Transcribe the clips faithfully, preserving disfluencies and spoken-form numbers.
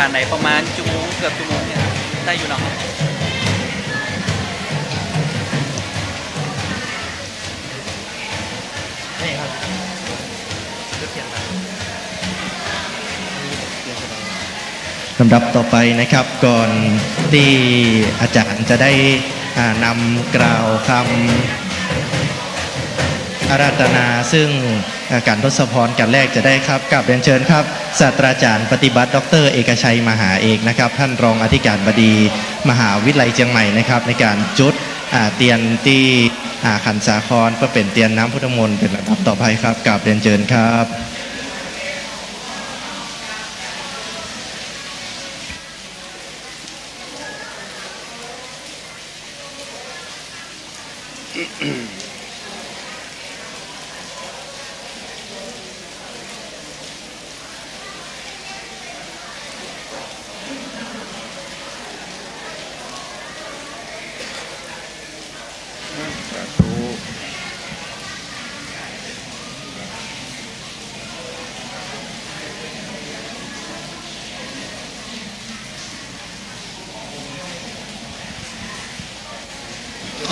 อันไหนประมาณชั่วโมง เกือบชั่วโมงเนี่ย ได้อยู่เนาะ ลำดับต่อไปนะครับ ก่อนตี้อาจ๋ารย์จะได้ อ่า นำกล่าวกำอาราธนา ซึ่ง อ่า ก๋านทศพรก๋านแรกจะได้ครับ กราบเรียนเชิญครับ ศาสตราจ๋ารย์ปฏิบัติ ด็อกเตอร์ เอกชัย มหาเอกนะครับ ต้านรองอธิการบดีมหาวิทยาลัยเจียงใหม่นะครับ ในก๋านจุด อ่า เตียนตี้ อ่า ขันสาคร เปื้อเป๋นเตียนน้ำพุทธมนต์เป๋นลำดับต่อไปครับ กราบเรียนเชิญครับ สาธุ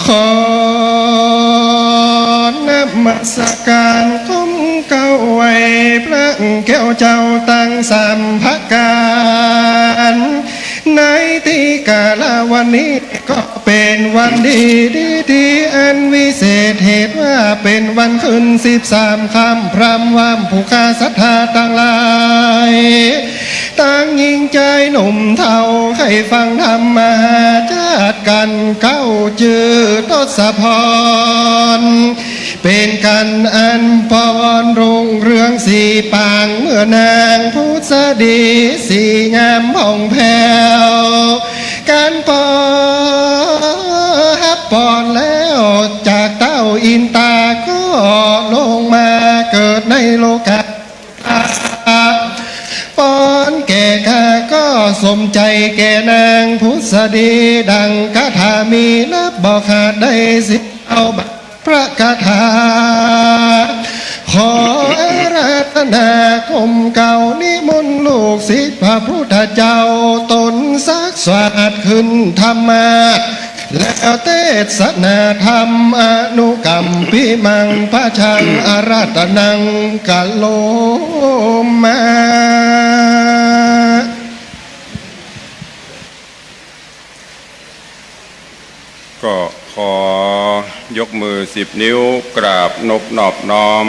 ขอนมัสการก้มเกล้าไหว้พระแก้วเจ้าตังสามประก๋าน ในตี้กาละวันนี้ก็เป๋นวันดีดีๆ อันวิเศษเหตุว่าเป๋นวันขึ้นสิบสามค่ำ พร่ำว่ำผู้ข้าศรัทธาตังหลาย ตังญิงจายหนุ่มเฒ่า ใค่ฟังธรรมมหาชาติกั๋น เกล้าจื้อทศพร เป๋นกั๋นอันปอนรุ่งเรืองสีปาง เมื่อนางผุสดีสีงามผ่องแผ้ว กั๋นปอฮับปอนแล้วจากเต้าอินตา ก็ลงมาเกิดในโลกา ปอนแก่ข้าก็สมใจ๋แก่นางผุสดี ดังคาถามีนับบ่ขาดได้สิบเก้าบทพระคาถา ขออาราธนาก้มเกล้านิมนต์ลูกศิษย์พระพุทธเจ้าต๋นสักสวาทขึ้นธรรมาสน์ แล้วเตสนาธรรม อนุกัมปิมัง พะชัง อาราธนัง กะโรมา ก็ขอยกมือสิบนิ้วกราบนบนอบน้อม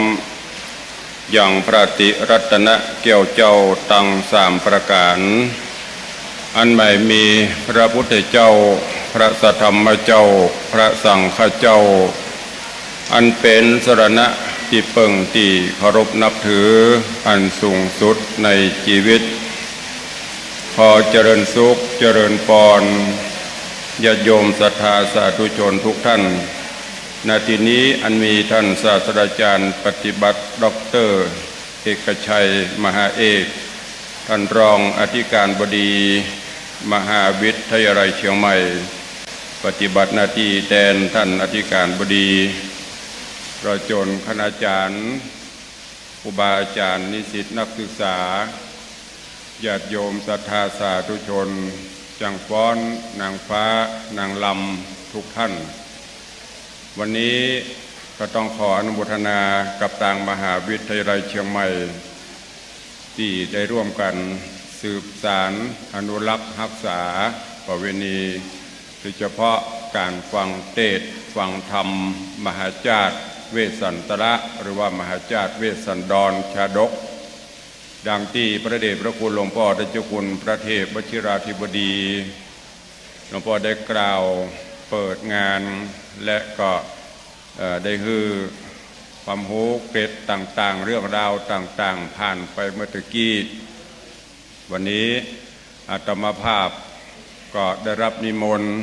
ยังพระติรัตนะแก้วเจ้าตังสามประก๋าน อันหมายมีพระพุทธเจ้า พระสัทธรรมเจ้า พระสังฆเจ้า อันเป๋นสรณะตี้เปิ้งตี้เคารพนับถืออันสูงสุดในจีวิต ขอเจริญสุขเจริญปอน ญาติโยมศรัทธาสาธุชนทุกท่าน ณ ตี้นี้อันมีท่านศาสตราจ๋ารย์ปฏิบัติ ด็อกเตอร์ เอกชัย มหาเอก ต้านรองอธิการบดีมหาวิทยาลัยเจียงใหม่ ปฏิบัติหน้าตี้แตนต้านอธิการบดี ตลอดจ๋นคณาจ๋ารย์ ครูบาอาจ๋ารย์ นิสิตนักศึกษา ญาติโยมศรัทธาสาธุชน จังฟ้อน นางฟ้า นางลำ ทุกท่าน วันนี้ก็ต้องขออนุโมทนากับตางมหาวิทยาลัยเจียงใหม่ ตี้ได้ร่วมกั๋นสืบสานอนุรักษ์ฮักษาประเวณี โดยเฉพาะก๋านฟังเตสน์ฟังธรรมมหาชาติเวสสันตระ หรือว่ามหาชาติเวสสันดรชาดก ดังตี้พระเดชพระคุณหลวงป้อเจ้าคุณพระเทพวชิราธิบดี หลวงป้อได้กล่าวเปิดงาน และก็ เอ่อ ได้หื้อความฮู้เกร็ดต่างๆ เรื่องราวต่างๆ ผ่านไปเมื่อตะกี้ วันนี้อาตมาภาพก็ได้รับนิมนต์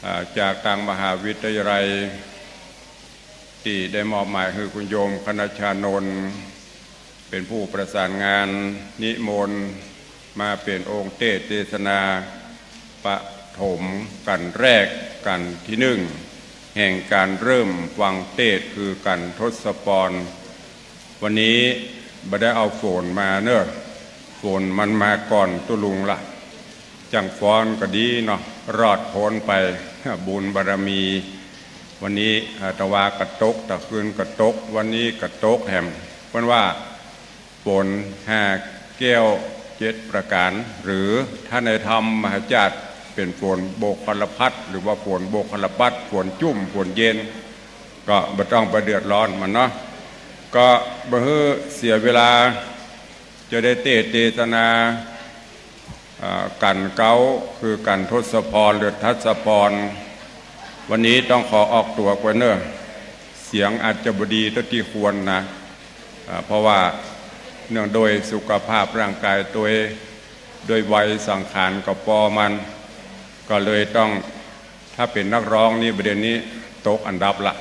อ่า จากตางมหาวิทยาลัย ตี้ได้มอบหมายหื้อคุณโยมคณชานนท์ เป๋นผู้ประสานงานนิมนต์มาเป๋นองค์เตสน์เตสนาปฐมกั๋นแรกกั๋นตี้นึ่ง แห่งก๋านเริ่มฟังเตสน์คือกั๋นทศพร วันนี้บ่ได้เอาฝนมาเนาะ ฝนมันมาก่อนตุ๊ลุงละ จังฟ้อนก็ดีเนาะ รอดป๊นไป บุญบารมี วันนี้ อ่า ตะวาก็ตก ตะคืนก็ตก วันนี้ก็ตกแหม เปิ้นว่า ฝนห้าแก้วเจ็ดประก๋าน หรือถ้าในธรรมมหาจาร์เป๋นฝนโบคลปัตร หรือว่าฝนโบคลปัตร ฝนจุ่ม ฝนเย็น ก็บ่ต้องไปเดือดร้อนมันเนาะ ก็บ่หื้อเสียเวลา จะได้เตสน์เตสนา อ่า กัณฑ์เก๊า คือกัณฑ์ทศพร หรือทัศพร วันนี้ต้องขอออกตั๋วก่อนเน่อ เสียงอาจจะบ่ดีเต้าตี้ควรนะ อ่า เพราะว่าเนื่องโดยสุขภาพร่างก๋ายตวย โดยวัยสังขารก็ปอมัน ก็เลยต้อง ถ้าเป๋นนักฮ้องนี่ บ่าเดี่ยวนี้ตกอันดับละ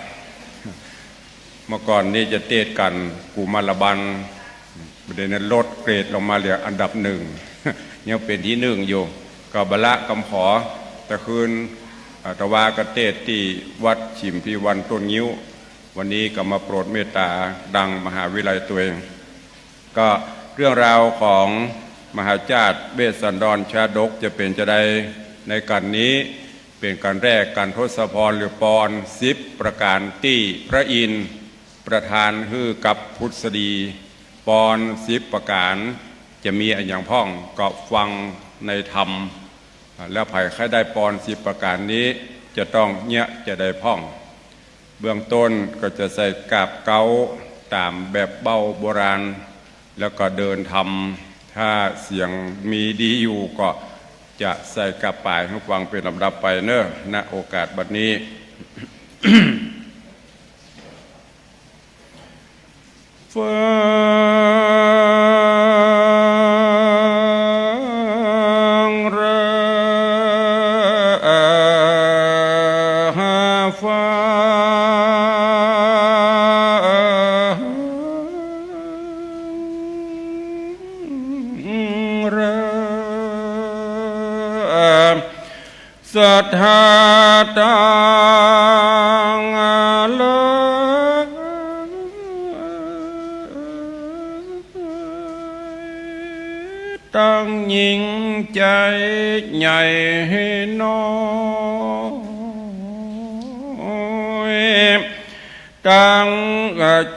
เมื่อก่อนนี่จะเตสน์กัณฑ์กุมารบัณฑ์ บ่าเดี่ยวนี้ลดเกรดลงมาเหลืออันดับหนึ่ง ยังเป๋นตี้หนึ่งอยู่ ก็บ่ละกำขอ ตะคืน อ่า ตะวาก็เตสน์ตี้วัดฉิมพีวันต้นงิ้ว วันนี้ก็มาโปรดเมตต๋าดังมหาวิไลตวย ก็เรื่องราวของมหาจาร์เวสสันดรชาดกจะเป๋นจาใดในกัณฑ์นี้ เป๋นกัณฑ์แรก กัณฑ์ทศพร หรือปอนสิบประก๋านตี้พระอินทร์ประทานหื้อกับผุสดี ปอนสิบประก๋าน จะมีอะหยังพ่อง ก็ฟังในธรรม แล้วใผใค่ได้ปอนสิบประก๋านนี้ จะต้องเยียะจาใดพ่อง เบื้องต้นก็จะใส่กาบเก๊าต๋ามแบบเบ้าโบราณ แล้วก็เดินธรรม ถ้าเสียงมีดีอยู่ก็จะใส่กาบป๋ายหื้อฟังเป๋นลำดับไปเน่อ ณ โอกาสบัดนี้ ฟังเรอ ฟังเรอ ศรัทธาตัง ตังยิ่งใจ๋ใหญ่น้อย ตัง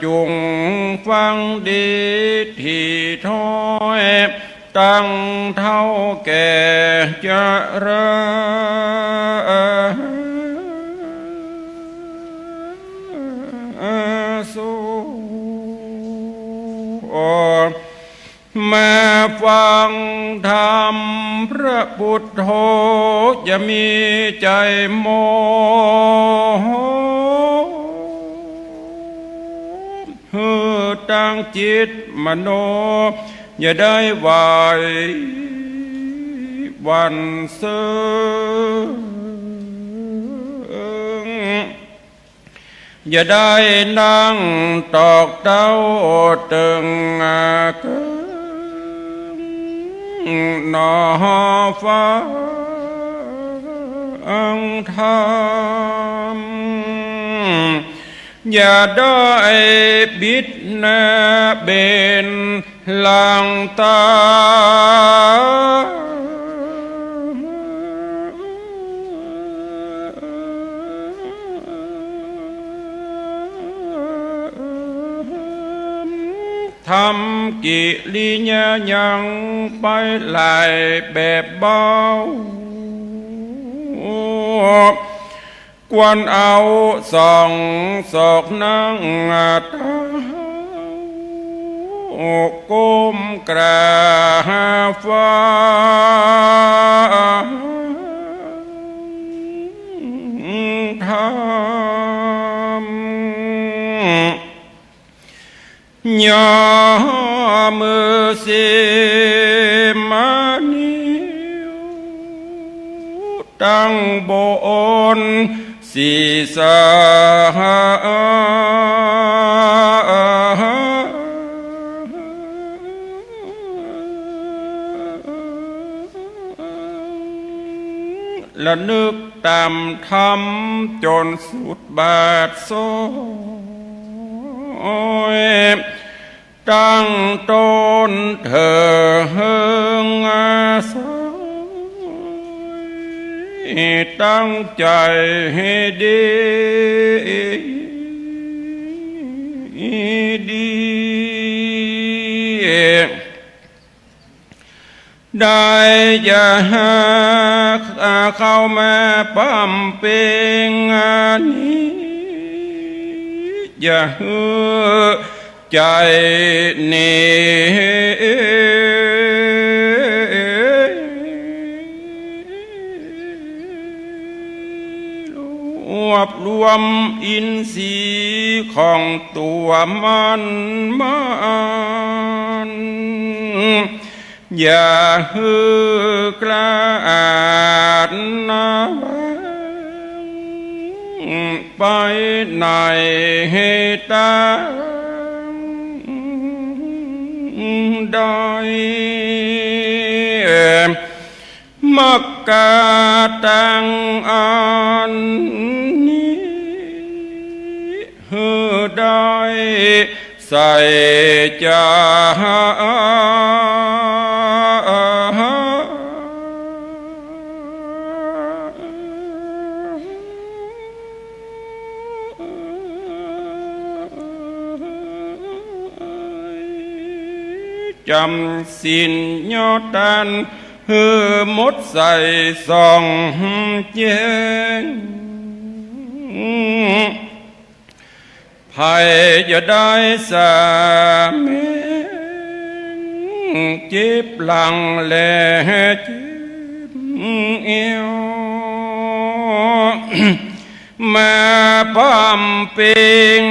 จุ่งฟังดีถี่ถ้อย ตังเฒ่าแก่เจริญสุข มาฟังธรรมพระปุทโธ อย่ามีใจ๋โม หื้อตั้งจิตมโน อย่าได้ไหวหวั่นเซิง อย่าได้นั่งตอกเต้าเติ่งเกิง หนอฟังธรรม อย่าได้บิดหน้าเบนหลังตาม ทำกิริยายังไปหลายแบบเบ้า ควรเอาสองศอกนั่งตา ก้มกราบฟังธรรม ยอมือสิมานิ้ว ตั้งบนศีรษะ ระนึกต๋ามธรรมจ๋นสุดบาทซอย ตั้งต๋นเถิงสาย ตั้งใจ๋ดีดี ได้จะเข้ามาปำเป็งอันนี้ จะหื้อใจ๋นี้ รวบรวมอินทรีย์ของตั๋วมันมัน อย่าหื้อกล้าอาจหน้าหวัง ไปไหนตางได้ มักกะตังอันนี้ หื้อได้ใส่ใจ๋ จ๋ำศีลยอดตาน หื้อหมดใสส่องแจ้ง ใผจะได้สาแมง เจ็บหลังและเจ็บเอว มาปำเป็ง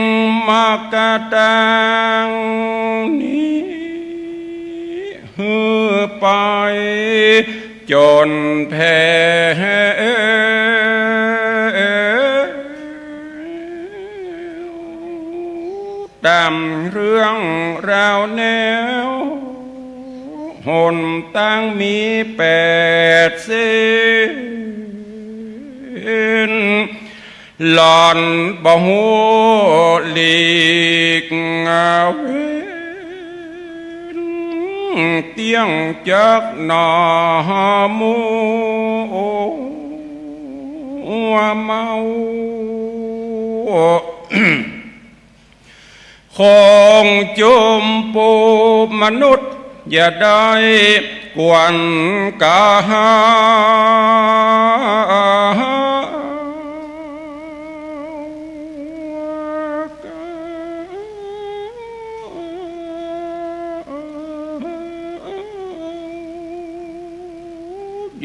มักกะตังนี้ หื้อไปจ๋นแผ้ว ต๋ามเรื่องราวแนว หนตางมีแปดเส้น หล่อนบ่ฮู้หลีกเว้น เตี้ยงจักหนอมัวเมา ของจุมปูมนุษย์ อย่าได้กวนกา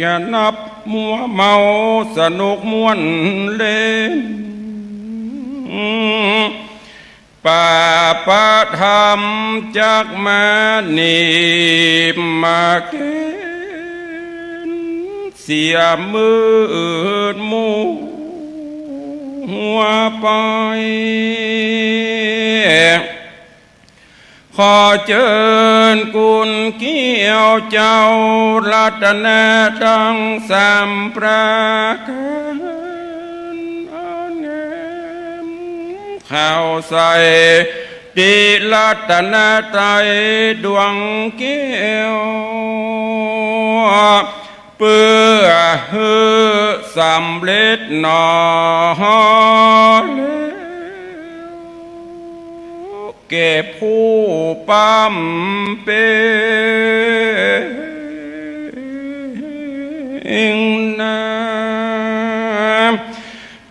อย่านับมัวเมาสนุกม่วนเล่น ปาปะธรรมจักมาหนีบมาเกณฑ์ เสียมืดมัวไป ขอเจิญคุณเกี้ยวเจ้ารัตนะตังสามประก๋าน อันแหมเข้าใส่ ติรัตนตรัยดวงแก้ว เปื้อหื้อสำเร็จหนอแล้ว แก่ผู้ปำเป็งนา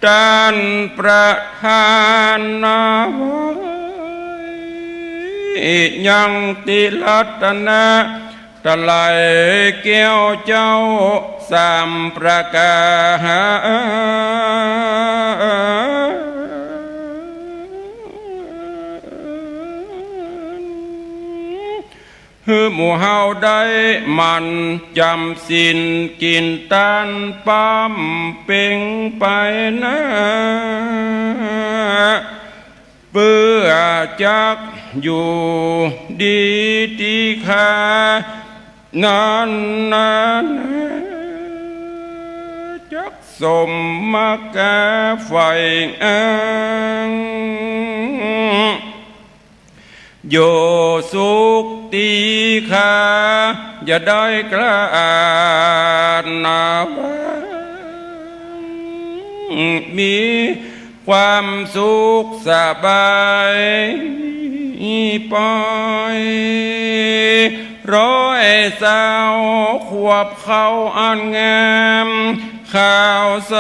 ต้านประทานนาไว้ ยังติรัตนตรัยแก้วเจ้าสามประก๋าน หื้อหมู่เฮาได้หมั่นจ๋ำศีลกิ๋นตานปำเป็งไปนา เปื้อจักอยู่ดีตี้คา นั้นนา จักสมมักกาใฝ่อ้าง อยู่สุขตี้ข้าจะได้กราบนาว่า มีความสุขสบายไป ร้อยสาวขวบเข้าอันงาม ขาวใส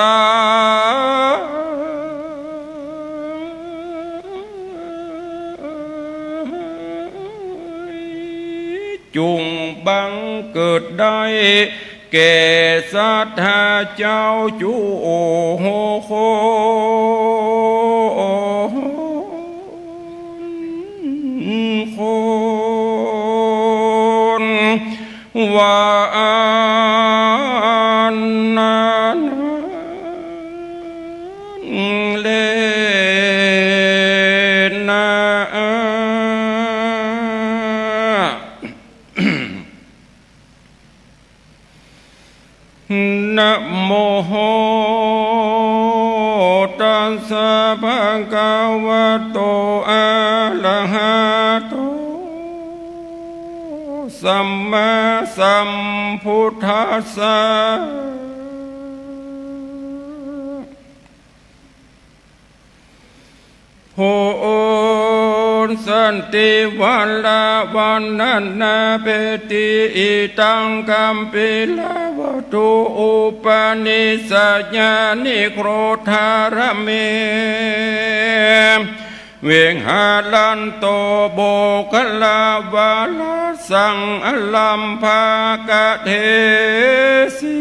จุ่งบังเกิดได้ แก่ศรัทธาเจ้าจุคน คน ว่าอั้นนานา เลนา นะโม ตัสสะ ภะคะวะโต อะระหะโต สัมมาสัมพุทธัสสะ โหนสันติวะละวะนะนะเปติ อิทังคัมภีระวัตถุ อุปนิสสะยา นิโครธารเม วิหารันโต โมคคัลลาวาทะสัง อะรัมภะกะเทสิ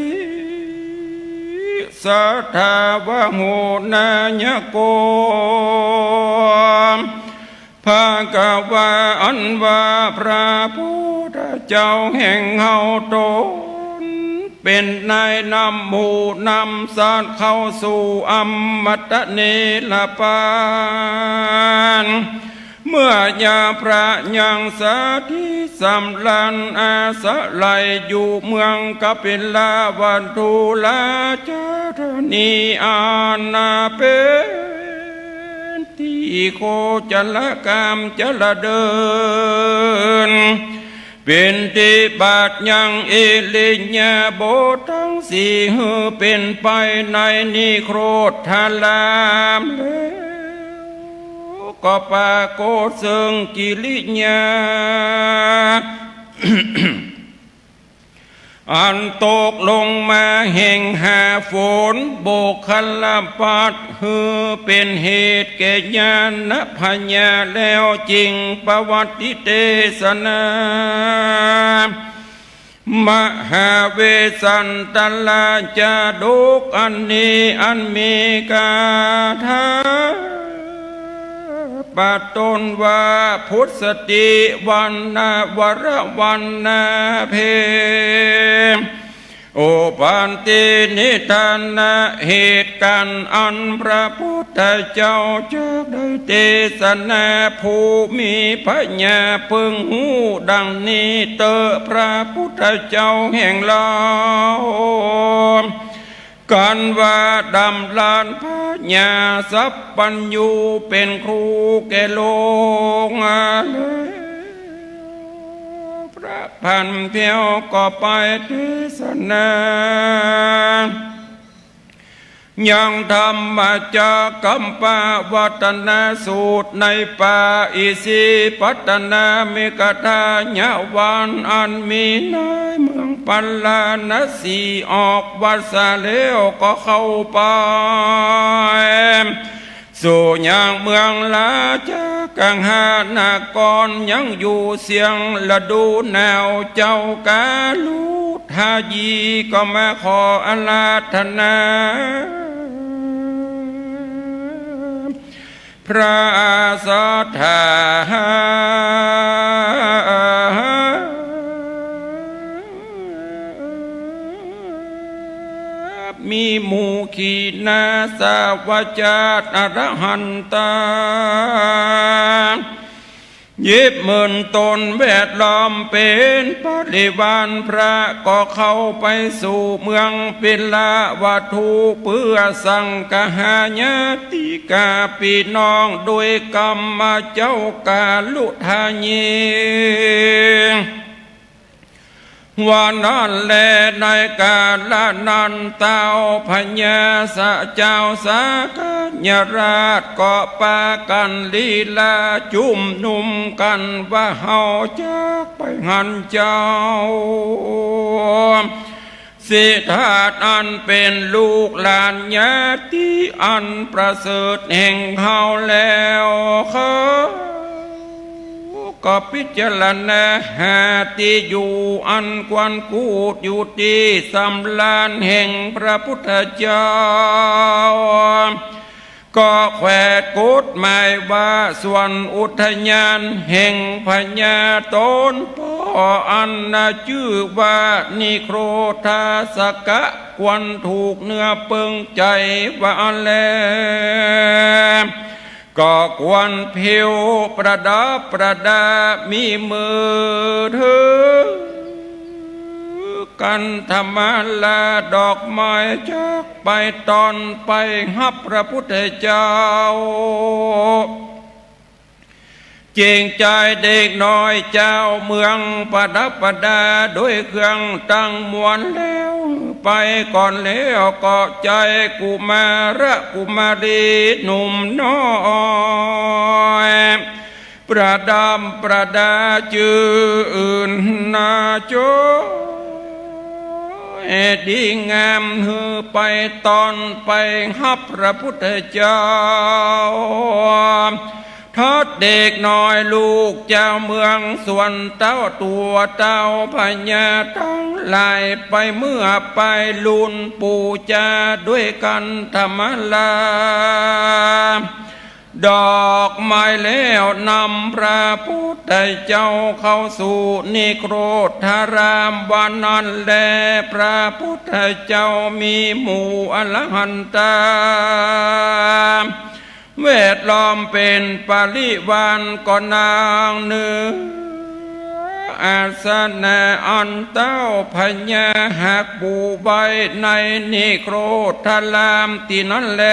สัตถาวะโห นายะโก ภะคะวา อันว่าพระพุทธเจ้าแห่งเฮาตน เป๋นนายนำหมู่นำสัตว์เข้าสู่อมตะนิรพาน เมื่อยามพระยังสถิตสำราญอาศัยอยู่เมืองกบิลวัตถุราชธานี อันเป๋นตี้โคจรกรรมจรเดิน เป๋นตี้บัติยังอิริยาบถตังสี่หื้อเป๋นไปในนิโครธารามแล้ว ก็ปรากฏซึ่งกิริยา อันตกลงมาแห่งหาฝน โบกขัลปัตตร์ หื้อเป๋นเหตุแก่ญาณพญาแล้ว จึงปวัตติเตสนา มหาเวสสันตราชาดกอันนี้ อันมีคาถา ปะต้นว่า พุทธสติวันนะวรวันนะเพ โอปันตินิทานนะ เหตุการณ์อันพระพุทธเจ้าจักได้เตสนา ภูมิพญาเพิ่งฮู้ดังนี้เต๊อะ พระพุทธเจ้าแห่งเฮา กันว่าดำรัสพญาสัพพัญญูเป๋นครูแก่โลกแล้ว พระพันแผ้วก็ไปเตสนา ยังธรรมจักกัปปวัตตนสูตรในป่าอิสิปตนมิคทายวัน อันมีในเมืองปาราณสี ออกวัตรแล้วก็เข้าไป สู่ยังเมืองราชกังหานคร ยังอยู่เสี้ยงฤดูหนาว เจ้ากาลุทายีก็มาขออาราธนา พระศรัทธา มีหมู่ขีณาสาวกเจ้าอรหันตา สิบหมื่นต๋นแวดล้อมเป๋นปริวาร พระก็เข้าไปสู่เมืองปิลวัตถุ เปื้อสังคหาญาติกาปี้น้อง โดยก๋ำเจ้ากาลุทายี ว่านั้นแล ในก๋าละนั้นเต้าพญาสะ เจ้าสากัญญราชก็ปากั๋นลีลาจุมนุมกั๋นว่า เฮาจักไปหันเจ้า สิทธัตถ์อันเป๋นลูกหลานญาติอันประเสริฐแห่งเฮาแล้ว เขาก็พิจารณาหาตี้อยู่อันควรกูดอยู่ตี้สำราญแห่งพระพุทธเจ้า ก็แขวนกฎหมายว่า สวนอุทยานแห่งพญาต๋นป้ออันจื้อว่านิโครธาสกะ ควรถูกเนื้อเปิงใจ๋ว่าแล ก็ควรผิวประดับประดา มีมือถือคันธมาลาดอกไม้ จักไปต้อนไปฮับพระพุทธเจ้า เจิงใจ๋เด็กน้อยเจ้าเมืองประดับประดาด้วยเครื่องตังมวลแล้ว ไปก่อนแล้วก็ใจ๋กุมารกุมารีหนุ่มน้อย ประดับประดาจื้ออื่นนาโจ ดีงาม หื้อไปต้อนไปฮับพระพุทธเจ้า ทัดเด็กน้อยลูกเจ้าเมือง สวนเต้าตั๋วเต้าพญาตังหลาย ไปเมื่อไปลุนปู๋จาด้วยคันธมาลา ดอกไม้แล้วนำพระพุทธเจ้าเข้าสู่นิโครธาราม ว่านั้นแล พระพุทธเจ้ามีหมู่อรหันตา แวดล้อมเป๋นปริวาร ก็นั่งเนื้ออาสนะอันเต้าพญาหักปูไว้ในนิโครธารามตี้นั้นแล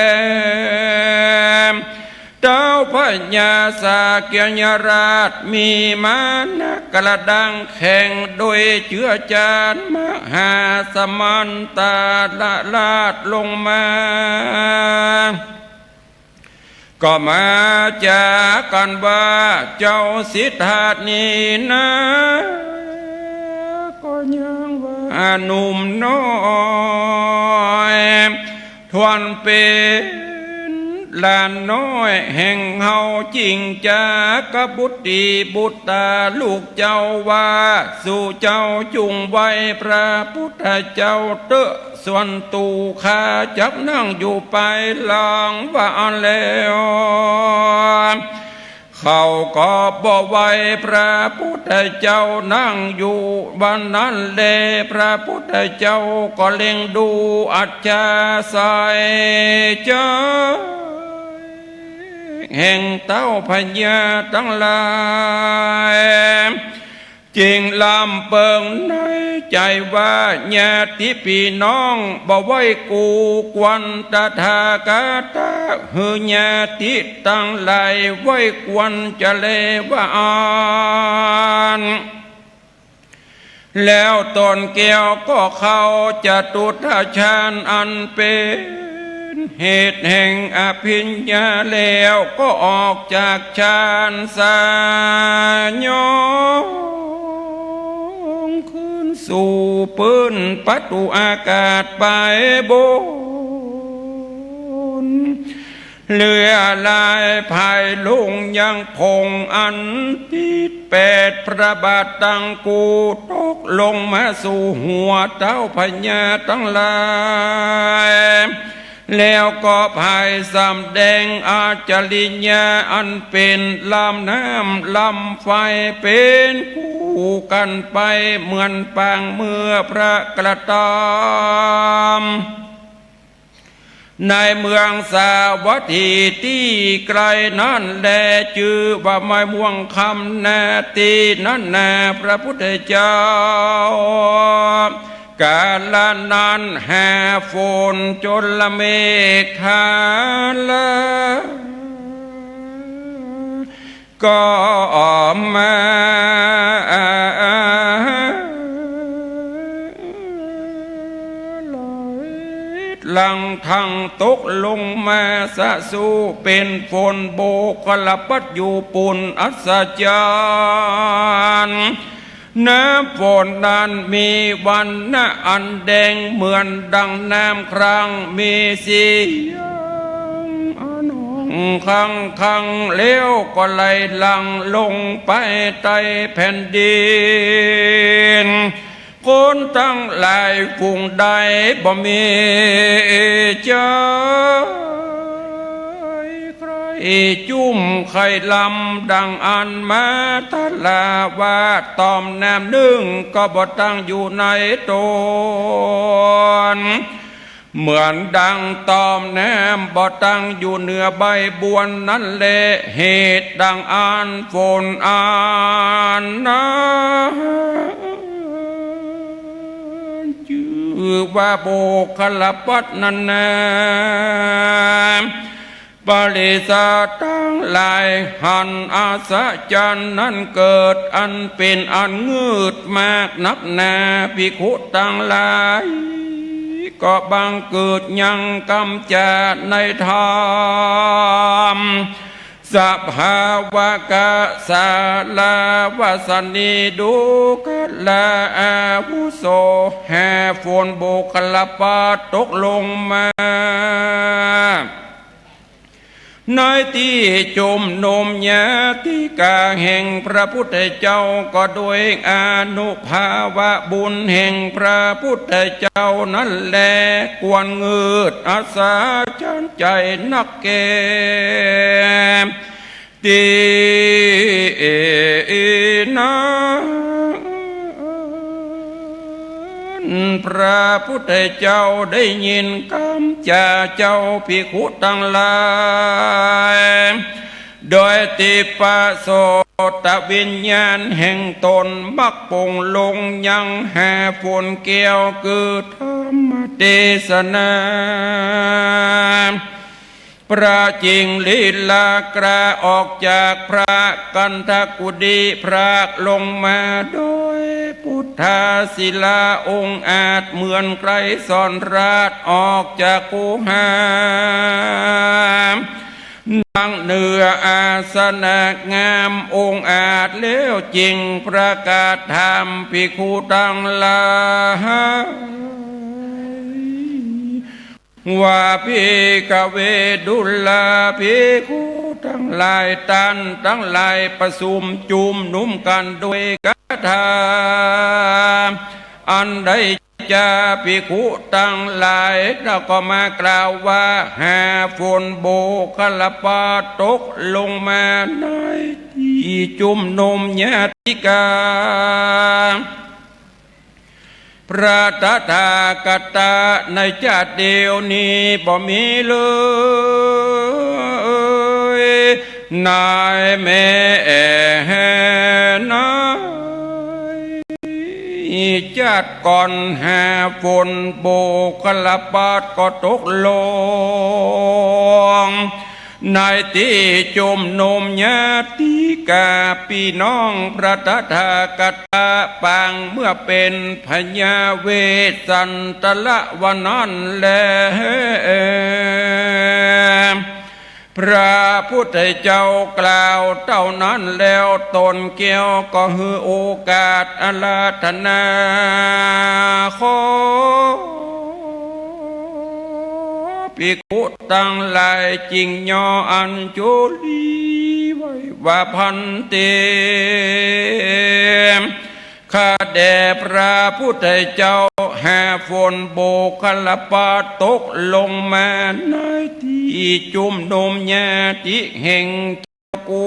เต้าพญาสากัญญราชมีมานะกระด้างแข็ง โดยเจื้อจานมหาสมันตาลราชลงมา ก็มาจ๋ากั๋นว่า เจ้าสิทธัตถ์นี้นา ก็ยังว่าหนุ่มน้อย ทวนเป๋นหลานน้อยแห่งเฮา จิ่งจ๋ากับบุตรีบุตราลูกเจ้าว่า สู่เจ้าจุ่งไหว้พระพุทธเจ้าเต๊อะ ส่วนตั๋วข้าจักนั่งอยู่ปายหลัง ว่าอั้นแล้ว เขาก็บ่ไหว้พระพุทธเจ้านั่งอยู่ วันนั้นแล พระพุทธเจ้าก็เล็งดูอัธยาศัยใจ๋ แห่งเต้าพญาตังหลาย จิ่งลำเปิงในใจ๋ว่า ญาติปี้น้องบ่ไหว้กู่ควรตถาคตะ หื้อญาติตังหลายไหว้ควรจะแล ว่าอั้น แล้วต๋นแก้วก็เข้าจตุตถฌาน อันเป๋นเหตุแห่งอภิญญา แล้วก็ออกจากฌานสยอง คืนสู่ปื้นปะตู๋อากาศไปบน เหลือลายภายลงยังผงอันติดแปดพระบาทตังกู่ ตกลงมาสู่หัวเต้าพญาตังหลาย แล้วก็ภายสำแดงอาจริยะอันเป๋นลำน้ำลำไฟ เป๋นคู่กั๋นไปเหมือนปางเมื่อพระกระตำ ในเมืองสาวัตถีตี้ไก๋นั้นแล จื้อว่าแม่ม่วงคำนา ตี้นั้นนา พระพุทธเจ้า กาละนั้นหาฝนจุลเมฆาละ ก็มา หลั่งทังตกลงมาสะสุ เป๋นฝนโบกคละปัดอยู่ปู้น อัศจรรย์ น้ำฝนนั้นมีวรรณะอันแดงเหมือนดังน้ำครั้ง มีเสียงอันฮ้องคังๆ แล้วก็ไหลหลั่งลงไปใต้แผ่นดิน คนตังหลายฝูงใดบ่มีใจ๋ใค่จุ้มใค่ลำ ดังอั้นมาตลาว่า ต่อมน้ำนึ่งก็บ่ตั้งอยู่ในตน เหมือนดังต่อมน้ำบ่ตั้งอยู่เหนือใบบัวนั้นแล เหตุดังอั้นฝนอันนั้น จื้อว่าโบกคละปัดนั้นนา ปริสาตังหลาย หันอัศจรรย์นั้นเกิด อันเป๋นอันงืดมากนักหนา ภิกขุตังหลาย ก็บังเกิดยังกำจ๋าในธรรม สภาวกะสาลาวสนี ดูกะละอาวุโส หาฝนโบกคละปัดตกลงมา ในตี้จุมนุมญาติกาแห่งพระพุทธเจ้า ก็ด้วยอานุภาว่าบุญแห่งพระพุทธเจ้านั้นแล ควรงืดอัศจรรย์ใจ๋นักแก่ ตี้นั้น พระพุทธเจ้าได้ยินกำจ๋าเจ้า ภิกขุตังหลาย โดยทิพโสตวิญญาณแห่งตน มักปงลงยังหาฝนแก้ว คือธรรมเตสนา พระจิงลีลากล้าออกจากพระกันทกุฏี พรากลงมาโดยพุทธาศิลาองอาจ เหมือนไกรสรราชออกจากคูหา นั่งเหนืออาสนะงามองอาจ แล้วจิงประกาศธรรม ภิกขุตังหลาย ว่า ภิกขเว ดูรา ภิกขุตังหลาย ต้านตังหลายประสุมจุมนุมกั๋นโดยกถาอันใดจา ภิกขุตังหลาย แล้วก็มากล่าวว่า หาฝนโบกคละปัดตกลงมาในตี้จุมนุมญาติกา พระตถาคตะในจาติเดียวนี้บ่มีเลย ในแม้ในจาติก่อน หาฝนโบกคละปัดก็ตกลง ในตี้จุมนุมญาติกาปี้น้องพระตถาคตะปาง เมื่อเป๋นพญาเวสสันตะละวานั้นแล พระพุทธเจ้ากล่าวเต้านั้นแล้ว ตนแก้วก็หื้อโอกาสอาราธนา ขอ ภิกขุตังหลายจิ่งย่ออัญชลีไหว้ว่า ภันเต ข้าแด่พระพุทธเจ้า หาฝนโบกคละปัดตกลงมาในตี้จุมนุมญาติแห่ง กู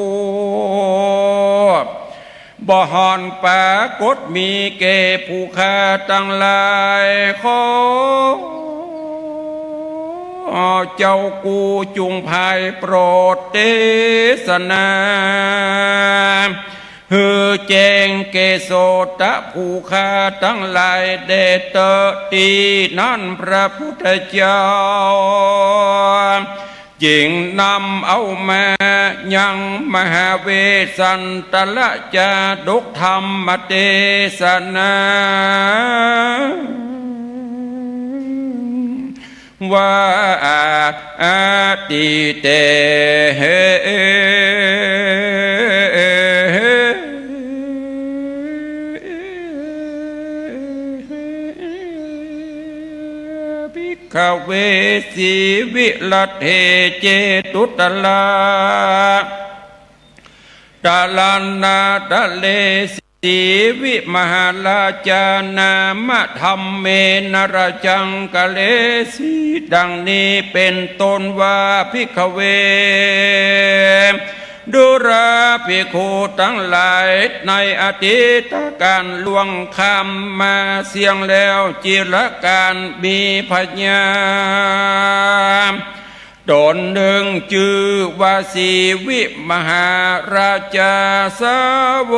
บ่ห่อนปรากฏมีแก่ผู้ข้าตังหลาย ขอ เจ้ากูจุ่งไพร่โปรดเตสนา หื้อแจ้งแก่โสตะผู้ข้าตังหลายแด่เต๊อะ ตี้นั้นพระพุทธเจ้า จึงนำเอามายังมหาเวสสันตรจาดกธรรมเตสนา ว่า อติเต ภิกขเว สีวิรัตเถ เจตุตรา ตะละนาตะเล สีวิมหาราชา นามะธัมเมนะ ราชังกะเลสี ดังนี้เป๋นต้นว่า ภิกขเว ดูราภิกขุตังหลาย ในอดีตกาลล่วงข้ามมาเสี้ยงแล้ว จิรกาลมีพญา ต๋นนึ่งจื้อว่าสีวิมหาราชา เสว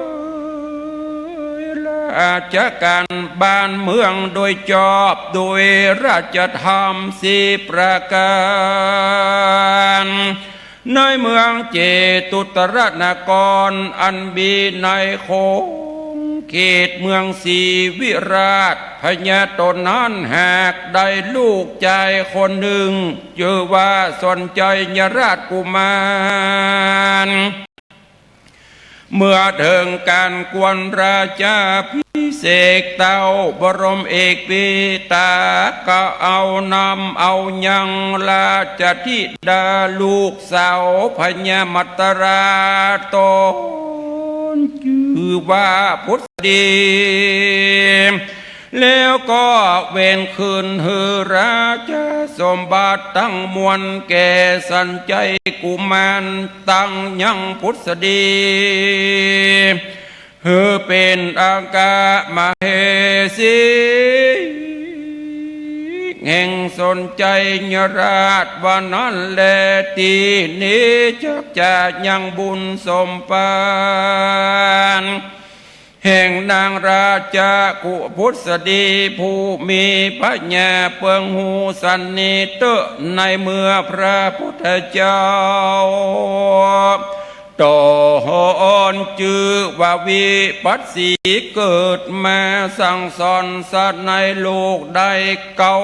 ยราชก๋านบ้านเมืองโดยจอบโดยราชธรรมสี่ประก๋าน ในเมืองเจตุตรนครอันมีในขงเขตเมืองสีวิราช พญาต๋นนั้นหากได้ลูกจายคนนึ่ง จื้อว่าสนชัยราชกุมาร เมื่อเถิงก๋านกวนราชาภิเษกเต้าบรมเอกปิตา ก็เอานำเอายังราชธิดาลูกสาวพญามัตตราต๋นจื้อว่าผุสดี แล้วก็เวนคืนหื้อราชสมบัติตังมวลแก่สนชัยกุมาร ตังยังผุสดี หื้อเป๋นอัครมเหสี แห่งสนชัยราช ว่านั้นแล ตี้นี้จักจะยังบุญสมภาร แห่งนางราชกุผุสดีผู้มีพญาเปิงฮู้สันนี้เต๊อะ ในเมื่อพระพุทธเจ้าต๋นจื้อว่าวิปัสสีเกิดมาสั่งสอนสัตว์ในโลกได้เก้า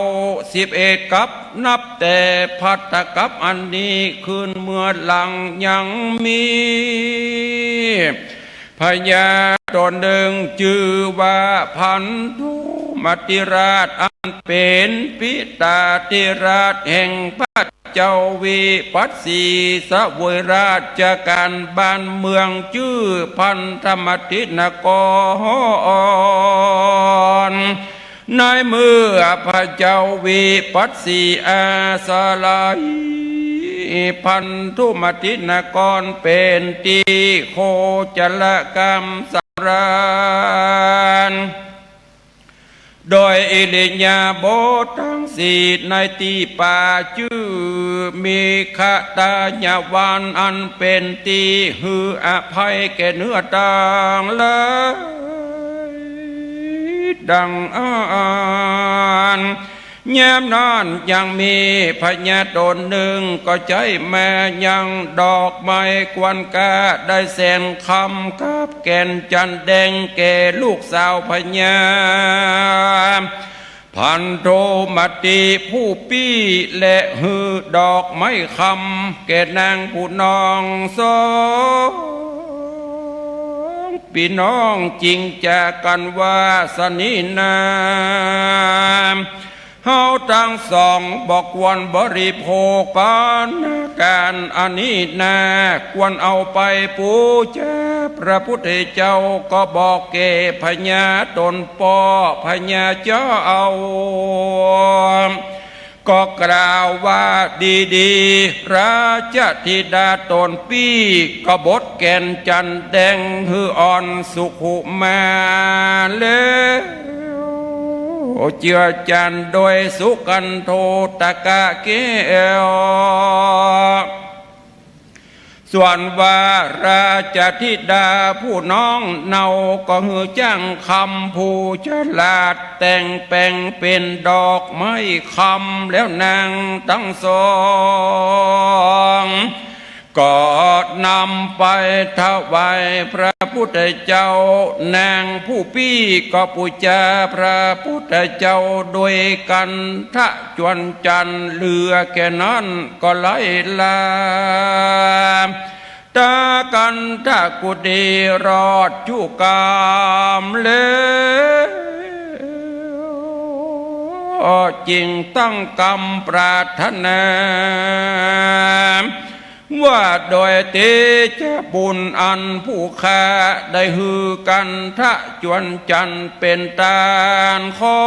สิบเอ็ดกัป นับแต่ภัททกัปอันนี้ขึ้นเมื่อหลังยังมี พญาต๋นนึ่งจื้อว่าพันธุมติราช อันเป๋นปิตาธิราชแห่งพระเจ้าวิปัสสี เสวยราชก๋านบ้านเมืองจื้อพันธมตินคร ในเมื่อพระเจ้าวิปัสสีอาศัยพันธุมตินครเป๋นตี้โคจรกรรมสำราญ โดยอิริยาบถตังสี่ในตี้ป่าจื้อมิขตายวัน อันเป๋นตี้หื้ออภัยแก่เนื้อตังหลาย ดังอั้น ยามนั้นยังมีพญาต๋นนึ่งก็ใจ๊มายังดอกไม้กวนก้าได้แสนคำกับแก่นจันทน์แดงแก่ลูกสาวพญาพันธุมติผู้ปี้ และหื้อดอกไม้คำแก่นางผู้น้องสองปี้น้อง จึงจากั๋นว่า สะนี้นา เฮาตังสองบ่ควรบริโภคภัณฑก๋านอันนี้นา ควรเอาไปปู๋จาพระพุทธเจ้า ก็บอกแก่พญาต๋นป้อ พญาเจ้า ก็กล่าวว่า ดีๆ ราชธิดาต๋นปี้ กบฏแก่นจันทน์แดงหื้ออ่อนสุขุมาแล้ว เจือจันโดยสุกันโทตกะแก้ว ส่วนว่าราชธิดาผู้น้องเนาก็หื้อจ้างคำผู้ฉลาดแต่งแป๋งเป๋นดอกไม้คำ แล้วนางตังสอง ก็นำไปถวายพระพุทธเจ้า นางผู้ปี้ก็ปู๋จาพระพุทธเจ้าโดยกันทะจวนจันทร์ เหลือแก่นั้นก็ไร้ลา ตากันทะกุฏิรอดจุกามแล้ว จึงตั้งกำปรารถนา ว่าโดยเตจะบุญอันผู้ข้าได้หื้อกันทะจวนจันทร์เป๋นตานขอ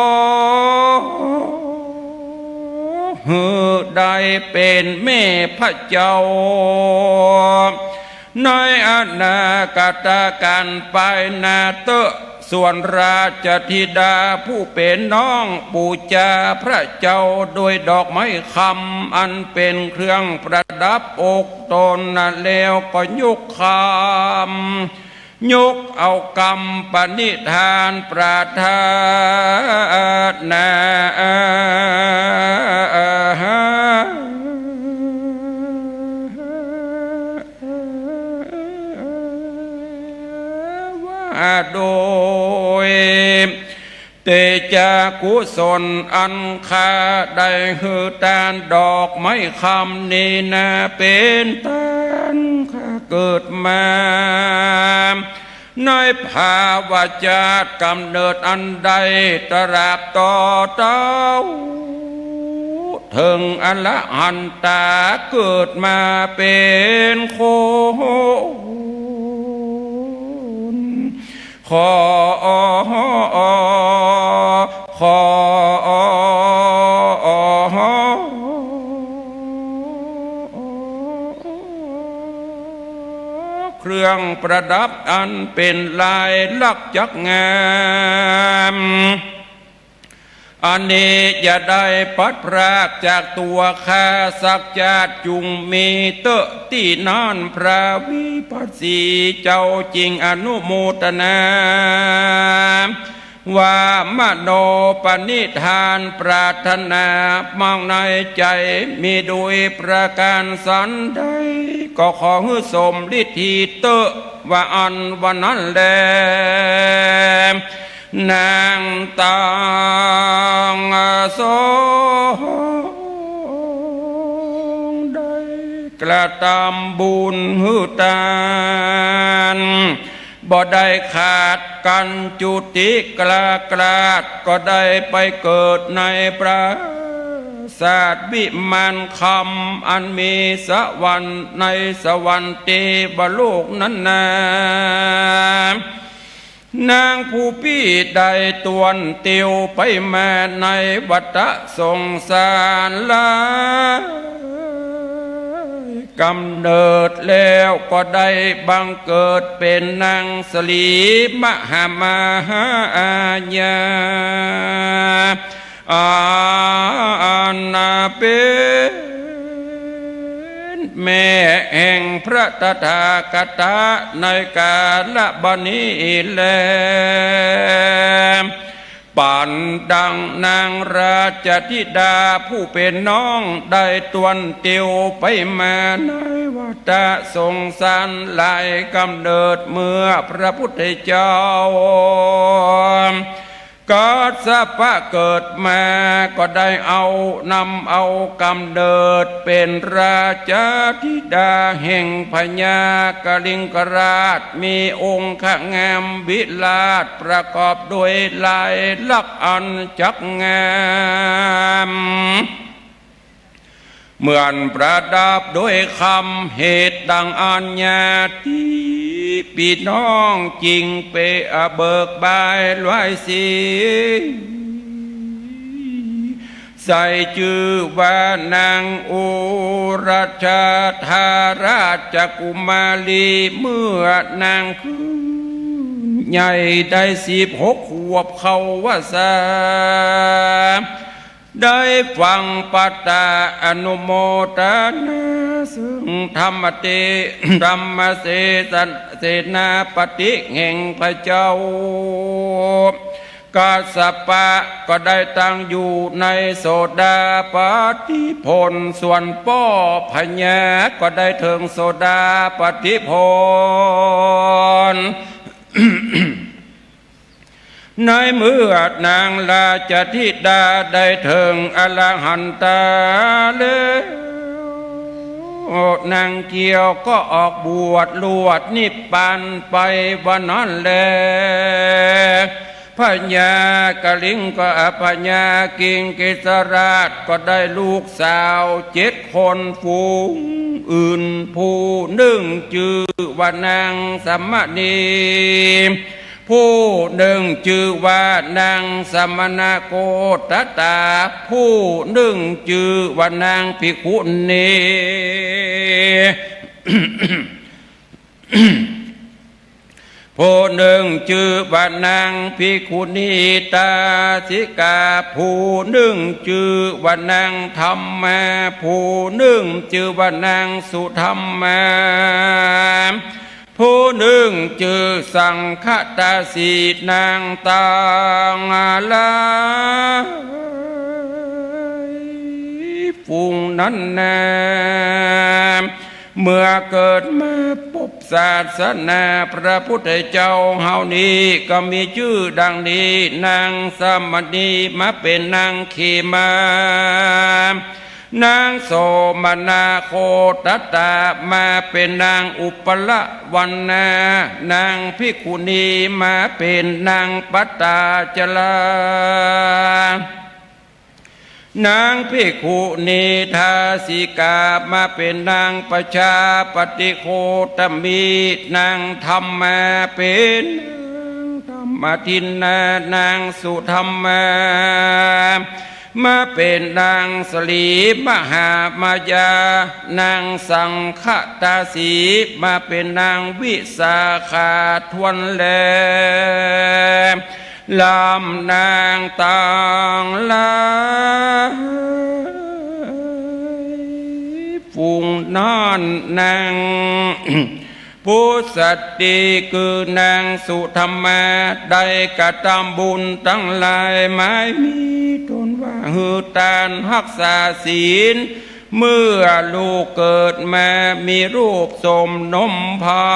หื้อได้เป๋นแม่พระเจ้า ในอนาคตกาลไปหน้าเต๊อะ ส่วนราชธิดาผู้เป๋นน้องปู๋จาพระเจ้าโดยดอกไม้คำอันเป๋นเครื่องประดับอกตนนั้นแล้วก็ยกคำ ยกเอากำปณิธานปรารถนา ว่าโดย เตจะกุศลอันข้าได้หื้อตานดอกไม้คำนี้นา เป๋นตานข้าเกิดมา ในภาวะจาติกำเนิดอันใด ตราบต่อเต้า เถิงอรหันตาเกิดมาเป๋นคน ขอ ขอ เครื่องประดับอันเป๋นลายลักษณ์จักงาม อันนี้อย่าได้พลัดพรากจากตั๋วข้าสักจาติ จุ่งมีเต๊อะตี้นั้น พระวิปัสสีเจ้าจึงอนุโมทนา ว่ามโนปณิธานปรารถนามั่งในใจ๋มีโดยประก๋านสันใด ก็ขอหื้อสมฤทธีเต๊อะ ว่าอั้น ว่านั้นแล นางตังสองได้กระตำบุญหื้อตาน บ่ได้ขาดกั๋นจุติ กล้ากล้าดก็ได้ไปเกิดในปราสาทวิมานคำ อันมีสวรรค์ในสวรรค์เตวโลกนั้นนา นางผู้ปี้ได้ตวนเตียวไปมาในวัฏสงสารหลายก๋ำเนิด แล้วก็ได้บังเกิดเป๋นนางสลีมหามหาอาญา อันเป๋นแม่แห่งพระตถาคตะในกาลบัดนี้แล ปั๋นดังนางราชธิดาผู้เป๋นน้องได้ตวนเตียวไปมาในวัฏสงสารหลายก๋ำเนิด เมื่อพระพุทธเจ้า กัสสปะเกิดมาก็ได้เอา นำเอาก๋ำเนิดเป๋นราชธิดาแห่งพญากลิงกราช มีองค์งามวิราชประกอบด้วยลายลักษณ์อันจักงาม เหมือนประดับด้วยคำ เหตุดังอันญาติปี้น้องจึงไปเบิกบานไหว้ศรี ใส่จื้อว่านางอุรัชฌาธาราชกุมารี เมื่อนางขึ้น ใหญ่ได้สิบหกขวบเข้าพรรษา ได้ฟังปตาอนุโมทนา เซิ่งธรรมเต ธรรมเสส เสนาปฏิแห่งพระเจ้า กัสสปะก็ได้ตั้งอยู่ในโสดาปัตติผล ส่วนป้อพญาก็ได้เถิงโสดาปัตติผล ในเมื่อนางราชธิดาได้เถิงอรหันตาแล้ว นางเกี้ยวก็ออกบวชรวดนิพพานไปวันนั้นแล พญากลิงก็ พญากิงกิสราชก็ได้ลูกสาวเจ็ดคน ฝูงอื่น ผู้นึ่งจื้อว่านางสมณี ผู้นึ่งจื้อว่านางสมณโคตตา ผู้นึ่งจื้อว่านางภิกขุณี ผู้นึ่งจื้อว่านางภิกขุณีทาสิกา ผู้นึ่งจื้อว่านางธัมมา ผู้นึ่งจื้อว่านางสุธัมมา ผู้นึ่งจื้อสังคตาสี นางตังหลาย ฝูงนั้นนา เมื่อเกิดมาปบศาสนาพระพุทธเจ้าเฮานี้ ก็มีจื้อดังนี้ นางสมณีมาเป๋นนางเขมา นางโสมนาโคตตามาเป๋นนางอุปละวรรณา นางภิกขุณีมาเป๋นนางปตาจารา นางภิกขุณีทาสิกามาเป๋นนางประชาปฏิโคตมี นางธัมมาเป๋นนางธรรมทินนา นางสุธัมมา มาเป๋นนางสลีมหามายา นางสังคตาสี มาเป๋นนางวิสาขาถ้วนแล ลำนางตังหลาย ฝูงนั้นนาง ปุสสตรี คือนางสุธัมมา ได้กระตำบุญตังหลาย หมายมีต๋นว่าหื้อตานฮักษาศีล เมื่อลูกเกิดมามีรูปสมนมพา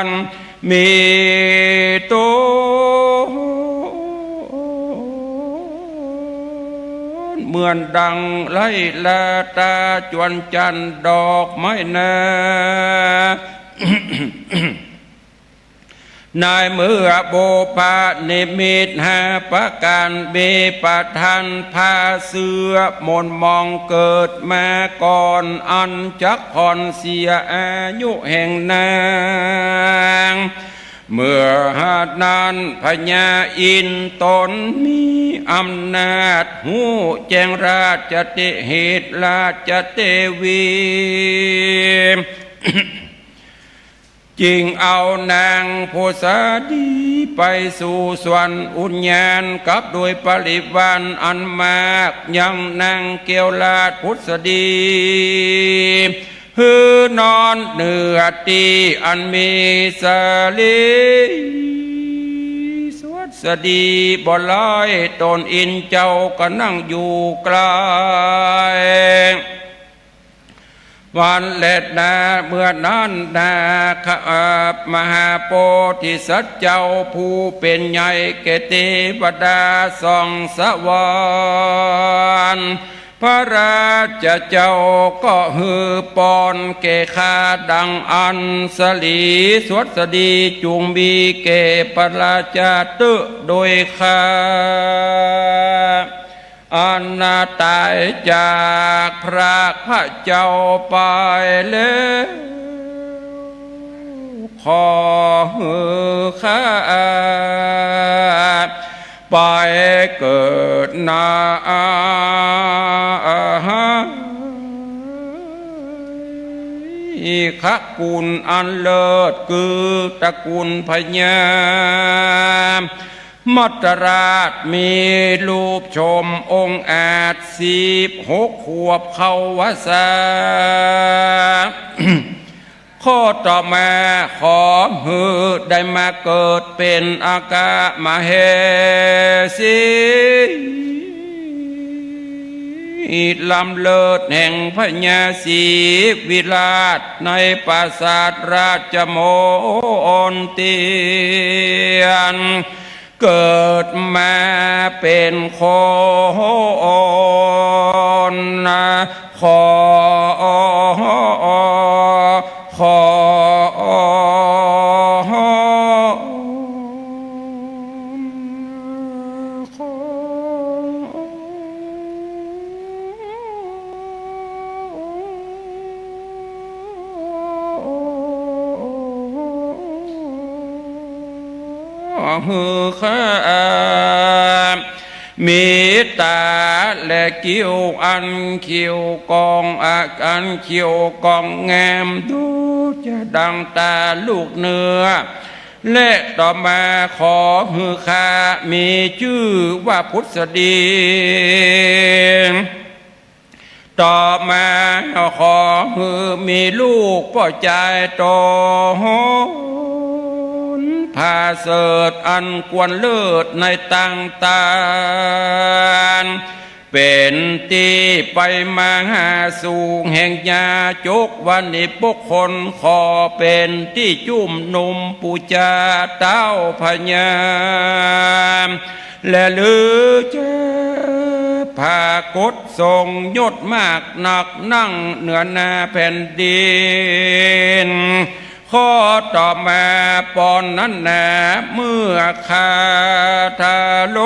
น มีต๋นเหมือนดังไลลาตาจวนจันทร์ดอกไม้นา ในเมื่อบุพนิมิตห้าประก๋าน มีประธานพาเสื้อหม่นหมองเกิดมาก่อน อันจักผ่อนเสียอายุแห่งนาง เมื่อหาดนั้นพญาอินทร์ต๋นมีอำนาจ ฮู้แจ้งราชเต เหตุราชเตวี จึงเอานางผุสดีไปสู่สวนอุทยาน กับโดยบริวารอันมาก ยังนางแก้วราชผุสดี หื้อนอนเหนือตี้อันมีสลีสวัสดีบ่หลาย ต๋นอินทร์เจ้าก็นั่งอยู่ใก้ วันแลนา เมื่อนั้นนาคะ เอ่อ มหาโพธิสัตว์เจ้าผู้เป๋นใหญ่แก่เตวดาสองสวรรค์ พระราชเจ้าก็หื้อปอนแก่ข้าดังอั้น สลีสวัสดีจุ่งมีแก่พระราชาเต๊อะโดยข้า อันนาต๋ายจากพระพระเจ้าไปแล้ว ขอหื้อข้าไปเกิดนา ขกุลอันเลิศ คือตระกูลพญามัตตราช มีรูปโฉมองอาจ สิบหกขวบเข้าวสา ข้อต่อมา ขอหื้อได้มาเกิดเป๋นอัคคมเหสี ล้ำเลิศแห่งพญาศรีวิราช ในปราสาทราชมณฑี เกิดมาเป๋นคนขอ ขอ หื้อข้า มีต๋าและคิ้วอันเขียวกอง อันเขียวกองงาม ดูจะดังต๋าลูกเนื้อ และต่อมาขอหื้อข้ามีจื้อว่าผุสดี ต่อมาขอหื้อมีลูกป้อจายต๋น ผาเสริฐอันควรเลิศในต่างตาน เป๋นตี้ไปมาหาสู่แห่งญาจกวานิชบุคคล ขอเป๋นตี้จุ่มนุมปู๋จาเต้าพญา และลือจะผากตทรงยศมากนัก นั่งเหนือหน้าแผ่นดิน ข้อต่อมาปอนนั้นนา เมื่อข้าทาล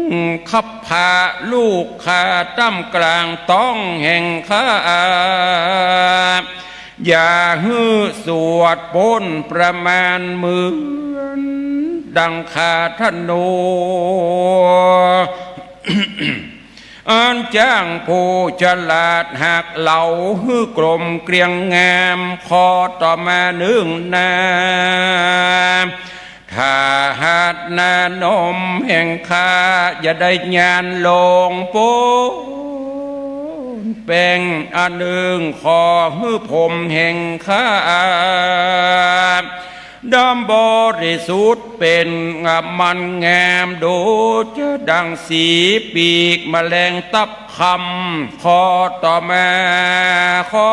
งคับพาลูกข้าต้ำกลางต๊องแห่งข้า อย่าหื้อสวดป๊นประมาณเหมือนดังข้าธนู อันจ้างผู้ฉลาดหักเหลาหื้อกลมเกลี้ยงงาม ข้อต่อมานึ่งนา ถ้าหากนานมแห่งข้าอย่าได้ยานลงป๊นแป้งอันนึ่ง ขอหื้อผมแห่งข้า ดำบริสุทธิ์เป๋นมันงาม ดูจะดังสีปีกแมลงตับคำ ข้อต่อมา ขอ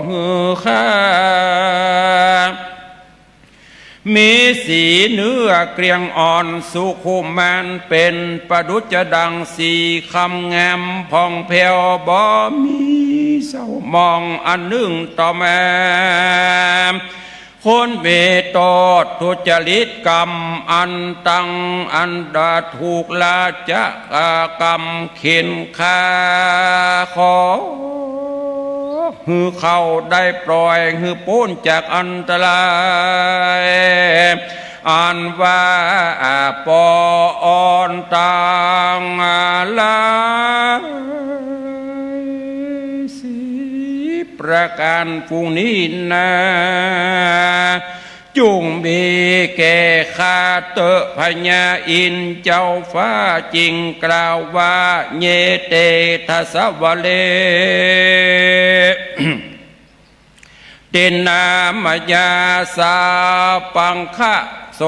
หื้อข้า มีสีเนื้อเกลี้ยงอ่อนสุขุมาน เป๋นประดุจดังสีคำงามผ่องแผ้ว บ่มีเศร้าหมอง อันนึ่งต่อมา คนมีโต้ษทุจริตกรรมอันตัง อันดาถูกราชกรรมเข็ญฆ่า ขอหื้อเขาได้ปล่อยหื้อป๊นจากอันตราย อันว่าปอนตังหลาย สิบประก๋านฝูงนี้นา จุ่งมีแก่ข้าเต๊อะ พญาอินทร์เจ้าฟ้าจึงกล่าวว่า เย เต ทัสสะวะเร ตินนามยา สาปังคะโส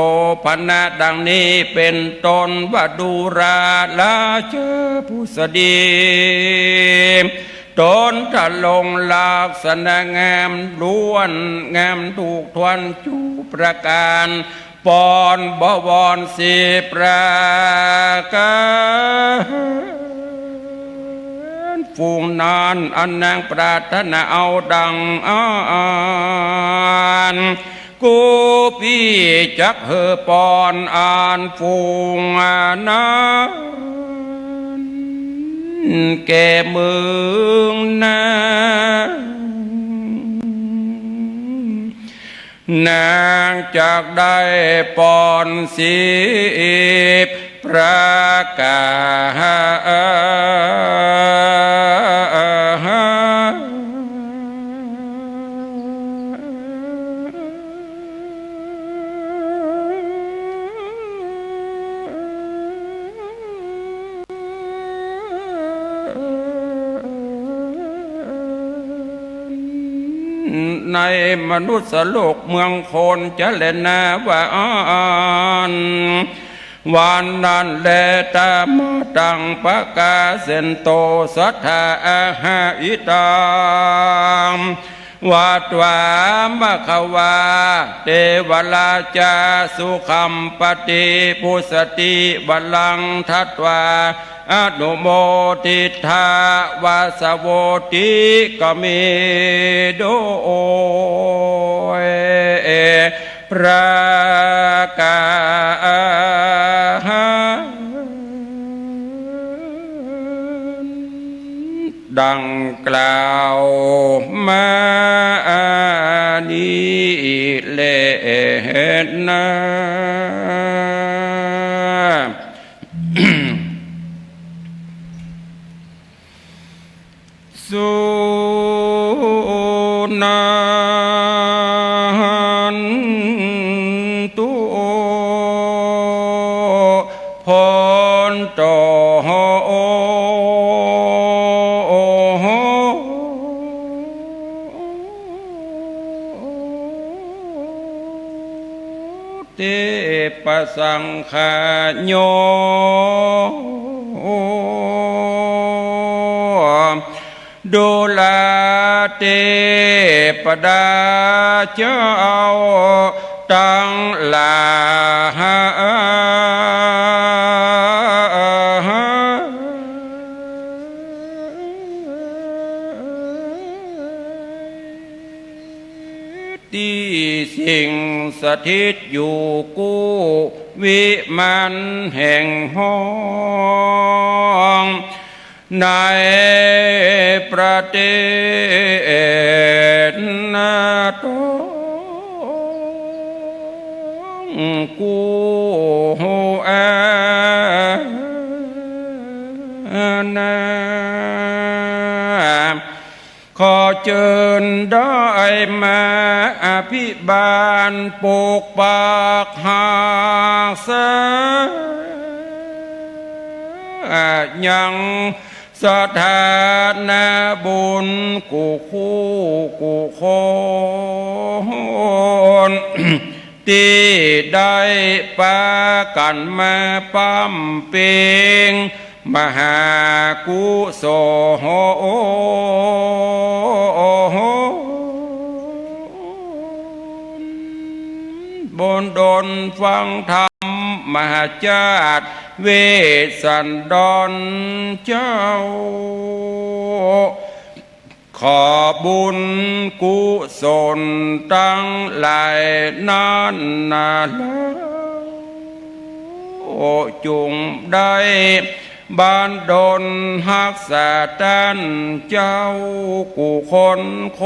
ภณะ ดังนี้เป๋นต้น วดูราราชผุสดี ต๋นทรงลักษณะงาม ล้วนงามถูกถ้วนจุประก๋าน ปอนบวรสิบประก๋าน ฝูงนั้นอันนางปรารถนาเอาดังอั้น กูปี้จักหื้อปอนอันฝูงนั้นแก่มึงนา นางจักได้ปอนสิบ ประก๋าศ ในมนุษย์โลกเมืองคนจะแลนาว่าอั้น วันนั้นแล ตมาตัง ประกาศเสนโต สัตถา อาหา อิตัง วัตวา ภะคะวา เตวะราชา สุขัมปะติ ปุสสติ วะรัง ทัตวา อนุโมทิตถะ วาสะโวติ ก็มีโดยประก๋าศ ดังกล่าวมานี้แลนา สุนันตุ ภันโต เตปะสังฆาโย ดูราเตปะดาเจ้าตังหลาย ตี้สิ่งสถิตอยู่กู้วิมานแห่งห้อง ในประเทศนาตองกู้อาณา ขอเจิญได้มาอภิบาลปกปักฮักษา ยังสถานะบุญกู้คู่กู้คน ตี้ได้ปากั๋นมาปำเพ็ง มหากุศล บันดลฟังธรรมมหาชาติ เวสสันดรเจ้า ขอบุญกุศลตังหลายนั้นนา จุ่งได้บันดลฮักษาต้านเจ้ากู้คนค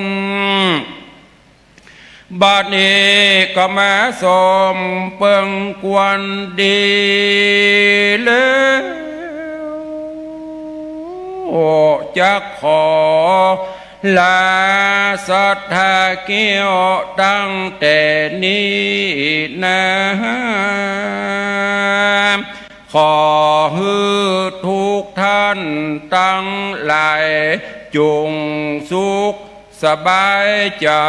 น บัดนี้ก็มาสมเปิงควรดีแล้ว จักขอลาสัตถาเกี้ยวตั้งแต่นี้นา ขอหื้อทุกท่านตังหลายจุ่งสุข สบายใจ๋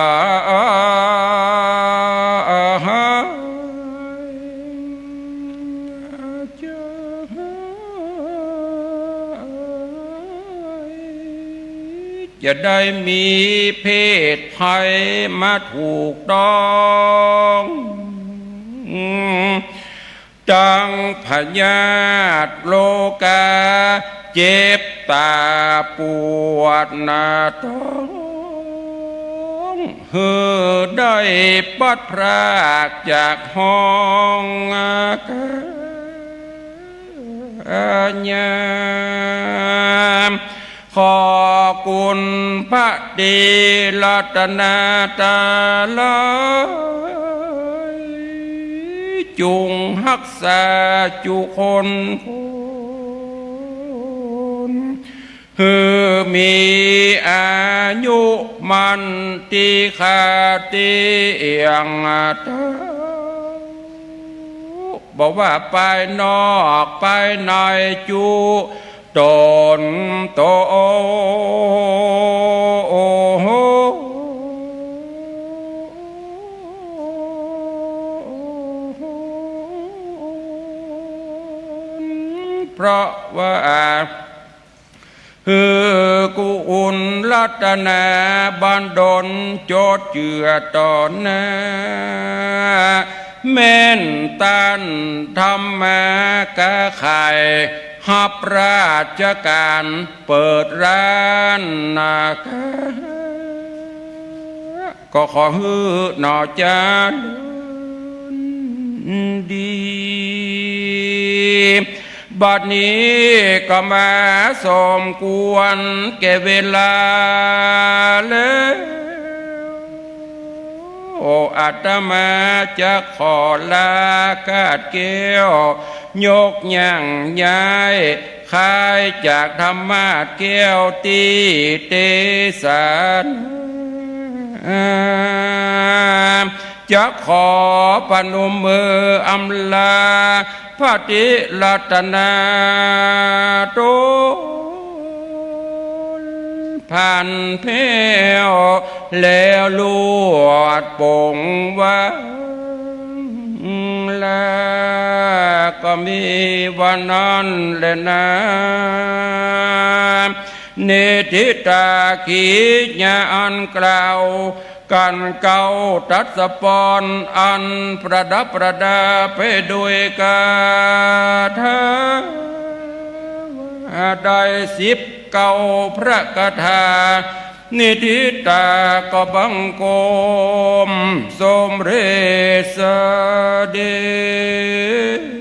จะได้มีเพศภัยมาถูกต้อง ตังพยาธิโรคา เจ็บต๋าปวดหน้าท้อง หื้อได้ปัดพรากจากห้องกายา ขอคุณพระตรีรัตนตรัย จุ่งฮักษาจุคนคน หื้อมีอายุมั่นตี้ข้าตี้เอี้ยงเต้า บ่ว่าปายนอกปายในจุตนตน เพราะว่า หื้อกุณรัตนาบันดลจดเจื้อต่อหน้า แม่นต้านธรรมะกาไข่ ฮับราชก๋านเปิดร้านนาคา ก็ขอหื้อหน่อเจริญดี บัดนี้ก็มาสมควรแก่เวลาแล้ว อาตมาจะขอลากาดแก้ว ยกย่างย้าย คายจากธรรมาสน์แก้วตี้เตสนา จะขอประนมมืออำลา พระติรัตนาตน ผ่านแผ้ว แล้วลวดปงวางลา ก็มีว่านั้นแลนา นิทธิตาขีญาอันกล่าว ก๋านเกล้าตัดสะปอน อันประดับประดาไปด้วยคาถา ได้สิบเก้าพระคาถา นิทธิตาก็บังคมสมเร็จเสด็จ